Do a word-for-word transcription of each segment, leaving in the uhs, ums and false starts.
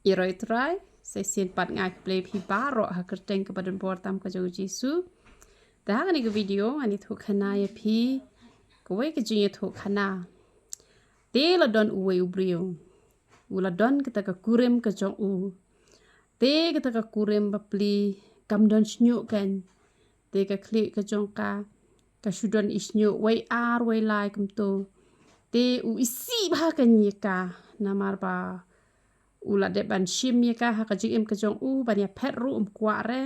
Ïaroh Trai, sa shisien pat nga ai khublei phi baroh ha ka kyrteng kaba donbor tam ka jong u Jisu. Te ha kane ka video ngan ïathuh khana ïa phi kawei ka jingïathuh khana. Te la don uwei u briew, u la don kata ka kurim ka jong u. Te kata ka kurim bapli kam don shñiuh kein. Te ka khlieh ka jong ka ka shu don i shñiuh wei ar wei lai kumto. Te u isih bha kein ïa ka, namar ba u la dep ban shim ïa ka ha ka jingim ka jong u, ban ïa phet ruh um kwah re.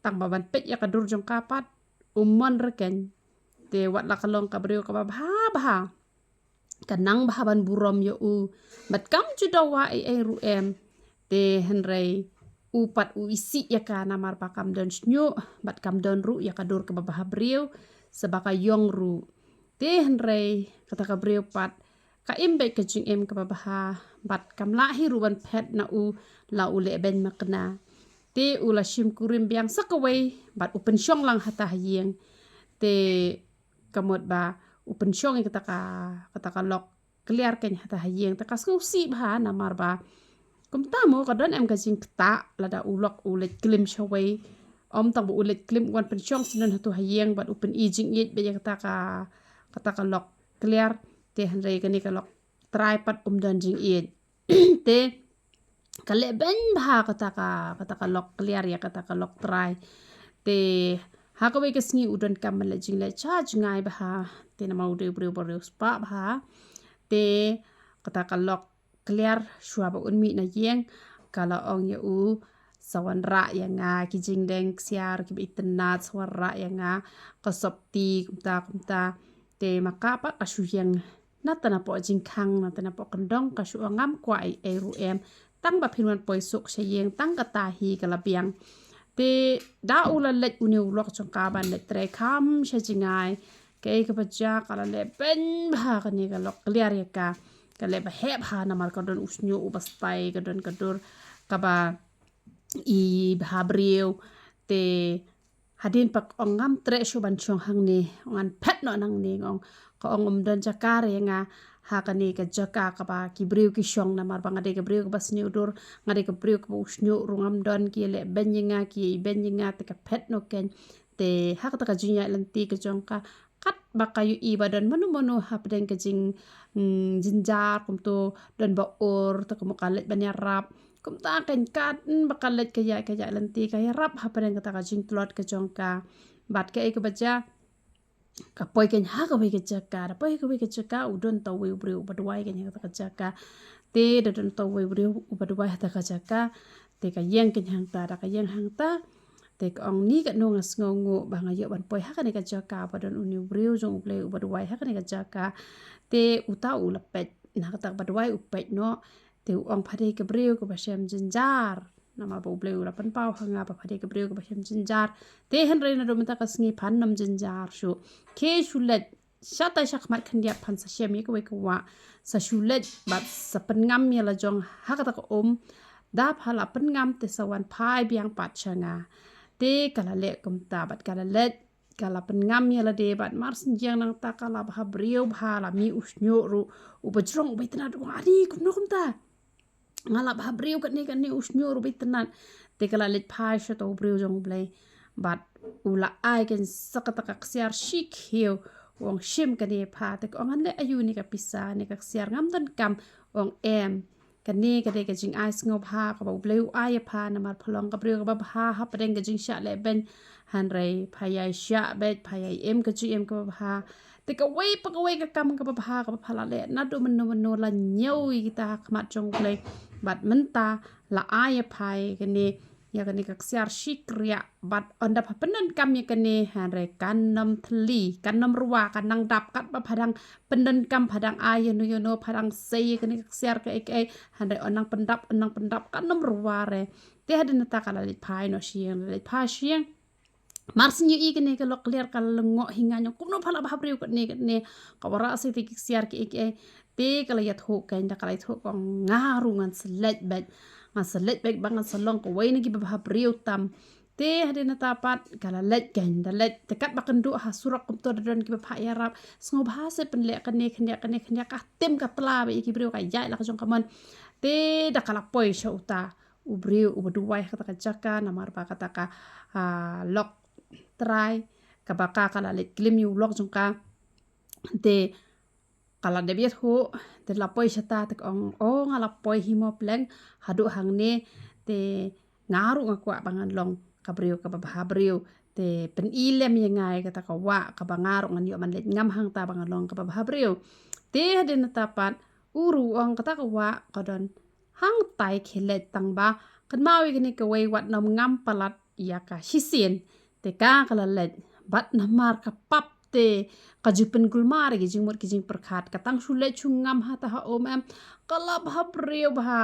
Tang ba ban peit ïa ka dur jong ka pat um mon re kein. Te wat la ka long ka briew kaba bha bha, ka nang bha ban burom ïa u, bad kam ju dawa ei ei ruh em. Te hynrei u pat u isih ïa ka namar ba kam don shñiuh bad kam don ruh ïa ka dur kaba bha briew, sa ba ka ïong ruh. Te hynrei kata ka briew pat ka im beit ka jingim kaba bha, bad kam lah hi ruh ban phet na u la u leh beiñ makna. Te u la shim kurim biang sa kawei bad u pynshong lang hata ha ïing. Te ka mut ba u pynshong ïa kata ka, kata ka lok kliar kein hata ha ïing. Te ka sngewsih bha namar ba kumta mo ka don em ka jingktah lada u lok u leit klim shawei. Ym tang ba u leit klim, u wan pynshong shen hato ha ïing bad u pyni jingïeit beit ïa kata ka, kata ka lok kliar. Te hynrei kane ka lok trai pat um don jingïeit. Te ka leh beiñ bha kata ka, kata ka lok kliar ïa kata ka lok trai. Te ha kawei ka sngi u donkam ban leit jingleit sha jngai bha. Te namar u dei u briew ba riewspah bha. Te kata ka lok kliar shuwa ba un mih na ïing ka la ong ïa u, sa wanrah ïa nga ki jingdeng ksiar kiba itynnad, sa wanrah ïa nga ka sopti kumta kumta. Te ma ka pat ka shu ïeng na tang napoh jingkhang, na tang napoh kyndong, ka shu ong ngam kwah ei ei ruh em. Tang ba phin wan poi suk sha ïing, tang kata hi ka la biang. Te da u la leit une u lok jong ka ban leit trei kham sha jngai, kaei kaba jia ka la leh beiñ bha kane ka lok kliar ïa ka. Ka leh ba heh bha namar ka don u shñiuh uba stai, ka don ka dur kaba i bha briew. Te hadien pat ka ong ngam treh shuh ban shong hangne, ngan phet noh nangne, ong. Ka ong ym don jaka re ïa nga ha kane ka jaka kaba ki briew ki shong, namar ba nga dei ka briew kaba sniew dur, nga dei ka briew kaba u shñiuh ruh ngam don, ki leh beiñ ïa nga, ki beiñ ïa nga, te ka phet noh kein. Te ha kata ka jingïaid lynti ka jong ka, katba ka ïohi ba don mano mano hapdeng ka jing, mm, jynjar kumto, don ba ur, te ka mut ka leit ban ïarap. Kumta kein, katba ka leit ka ïaid ka ïaid lynti, ka ïarap hapdeng kata ka jingtlot ka jong ka. Bad kaei kaba jia, ka poi kein ha kawei ka jaka, da poi ha kawei ka jaka u don uta uwei u briew uba duwai kein ha kata ka jaka. Te da don uta uwei u briew uba duwai ha kata ka jaka. Te ka ïeng kein hangta, da ka ïeng hangta, te ka ong, ni katno nga sngewnguh ba nga ïoh ban poi ha kane ka jaka ba don une u briew jong U Blei uba duwai ha kane ka jaka. Te uta u la peit, na kata kaba duwai u peit noh. Te u ong, pha dei ka briew kaba shem jynjar, namar ba U Blei u la pynpaw ha nga ba pha dei ka briew kaba shem jynjar. Te hynrei naduh mynta ka sngi phan ym jynjar shuh. Khie shu leit shatai shakhmat khyndiat, phan sa shem ïa kawei ka wah, sa shu leit bad sa pynngam ïa la jong ha kata ka um. Da pha la pynngam te sa wan phai biang pat sha nga. Te ka la leh kumta bad ka la leit, ka la pynngam ïa lade bad mar shen ïeng nangta ka la bha briew bha, la mih u shñiuh ruh uba jrong uba itynnad, u ong, ani kumno kumta, nga la bha briew katne katne, u shñiuh ruh uba itynnad. Te ka la leit phai sha uta u briew jong U Blei bad u la ai kein sa kata ka ksiar shi khiew, u ong, shim kane pha. Te ka ong, ngan leh aïu ne ka pisa ne ka ksiar, ngam donkam. U ong, em, kane ka dei ka jingai sngewbha kaba U Blei u ai ïa pha, namar pha long ka briew kaba bha hapdeng ka jingshah leh beiñ. Hynrei pha ïai shah beit, pha ïai im ka jingim kaba bha. Te kawei pa kawei ka kam kaba bha kaba pha la leh naduh mynno mynno, la ñiew ïa kita ha khmat jong U Blei. Bad mynta la ai ïa pha ïa kane, ïa kane ka ksiar shi kriah, bad ynda pha pyndonkam ïa kane, hynrei kan ym thylli, kan ym rwa, kan nang dap. Katba pha dang pyndonkam, pha dang ai ïano ïano, pha dang sei ïa kane ka ksiar kaei kaei, hynrei yn nang pyndap, yn nang pyndap, kan ym rwa re. Te hadien nangta ka la leit phai noh sha ïing, la leit phai sha ïing. Mar shen ïohi kane ka lok kliar ka la lyngngoh hi, nga ong kumno pha la bha briew katne katne, ka wanrah sei te ki ksiar kiei kiei. Te ka la ïathuh kein, da ka la ïathuh ka ong, nga ruh ngan sa leit beit, ngan sa leit beit ba ngan sa long kawei na kiba bha briew tam. Te hadien nangta pat ka la leit kein, da leit te katba kynduh ha surok kumto da don kiba phah ïarap, sngewbha sa pynleh kane khyndiat kane khyndiat, ka tim ka tla beit ïa ki briew, ka ïaid la ka jong ka mon. Te da ka la poi sha uta u briew uba duwai ha kata ka jaka, namar ba kata ka, ah, lok trai kaba ka ka la leit klim ïa u lok jong ka. Te ka la dep ïathuh, te la poi shata, te ka ong, "O, nga la poi hi mo pleng, haduh hangne, te nga ruh nga kwah ba ngan long ka briew kaba bha briew. Te pyni lem ïa nga ïa kata ka wah kaba nga ruh ngan ïoh ban leit ngam hangta ba ngan long kaba bha briew." Te hadien nangta pat u ruh u ong, "Kata ka wah ka don hangtai khie leit, tang ba kynmaw ïa kane kawei wat nym ngam palat ïa ka shisien." Te ka ka la leit, bad namar ka pap te ka ju pynkulmar ïa ki jingmut ki jingpyrkhat, ka tang shu leit shu ngam hata ha um em, ka la bha briew bha.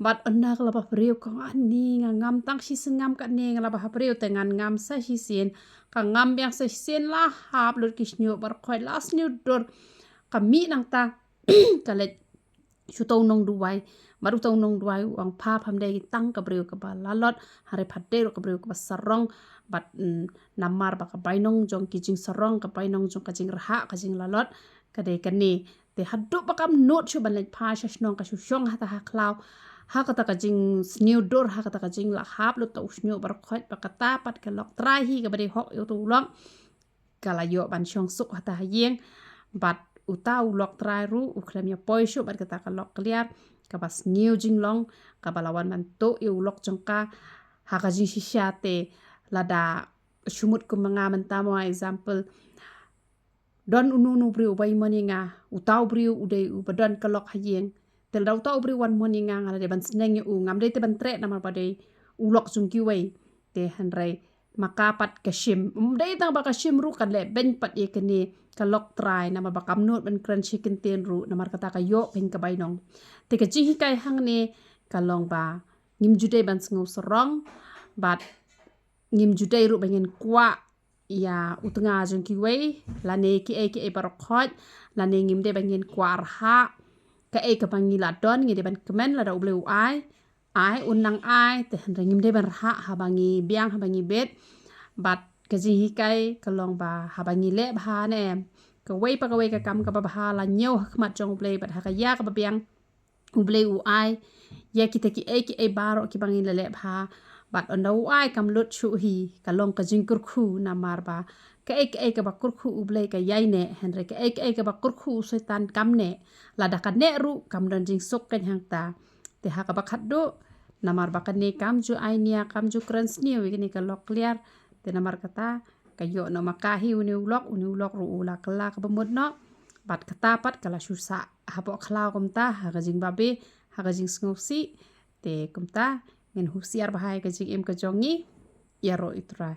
Bad ynda ka la bha briew ka ong, "Ani, nga ngam tang shisien ngam kane, nga la bha briew te ngan ngam sa shisien." Ka ngam biang sa shisien, la hap lut ki shñiuh baroh khoit, la sñiuh dur. Ka mih nangta ka leit shu uta u nongduwai. Bad uta u nongduwai u ong, "Pha, pham dei tang ka briew kaba lalot, hynrei pha dei ruh ka briew kaba sarong." Bad, mm, namar ba ka bainong jong ki jingsarong, ka bainong jong ka jingrhah, ka jinglalot, ka dei kane. Te haduh ba kam nud shuh ban leit phai sha shnong, ka shu shong hata ha khlaw, ha kata ka jingsñiuh dur, ha kata ka jingla hap lut uta u shñiuh baroh khoit, ba kata pat ka lok trai hi kaba dei hok ïa uta u lok ka la ïoh ban shong suk hata ha ïing. Bad uta u lok trai ruh u khlem ïa poi shuh bad kata ka lok kliar kaba sñiuh jinglong, kaba la wan ban tuh ïa u lok jong ka ha ka jingshisha. Te lada shu mut kum ma nga mynta mo, example, don uno uno u briew uba ïamon ïa nga, uta u briew u dei uba don ka lok ha ïing. Te lada uta u briew u wan mon ïa nga, nga la dei ban sneng ïa u, ngam dei te ban treh namar ba dei u lok jong kiwei. Te hynrei ma ka pat ka shim, ym dei tang ba ka shim ruh, ka leh beiñ pat ïa kane ka lok trai, namar ba kam nud ban kren shi kyntien ruh, namar kata ka ïoh beiñ ka bainong. Te ka jinghikai hangne ka long ba ngim ju dei ban sngew sarong, bad ngim ju dei ruh ba ngin kwah ïa u tnga jong kiwei, lane kiei kiei baroh khoit, lane ngim dei ba ngin kwah rhah. Kaei kaba ngi la don ngi dei ban kmen, lada U Blei u ai, ai, un nang ai, te hynrei ngim dei ban rhah haba ngi biang, haba ngi bit. Bad ka jinghikai ka long ba haba ngi leh bha ne em, kawei pa kawei ka kam kaba bha la ñiew ha khmat jong U Blei, bad ha ka ïa kaba biang U Blei u ai ïa kita kiei kiei baroh kiba ngin la leh bha. Bad ynda u ai kam lut shuh hi, ka long ka jingkyrkhu, namar ba kaei kaei kaba kyrkhu U Blei ka ïai neh, hynrei kaei kaei kaba kyrkhu u Soitan kam neh. Lada ka neh ruh kam don jingsuk keiñ hangta. Te ha kaba khatduh, namar ba kane kam ju ai nia, kam ju kren sniew ïa kane ka lok kliar, te namar kata ka ïoh noh ma ka hi une u lok, une u lok ruh u la kylla kaba mut noh. Bad kata pat ka la shu sah hapoh khlaw kumta, ha ka jingbabe, ha ka jingsngewsih. Te kumta ngin husiar bha ïa ka jingim ka jong ngi. Ïaroh ïa U Trai.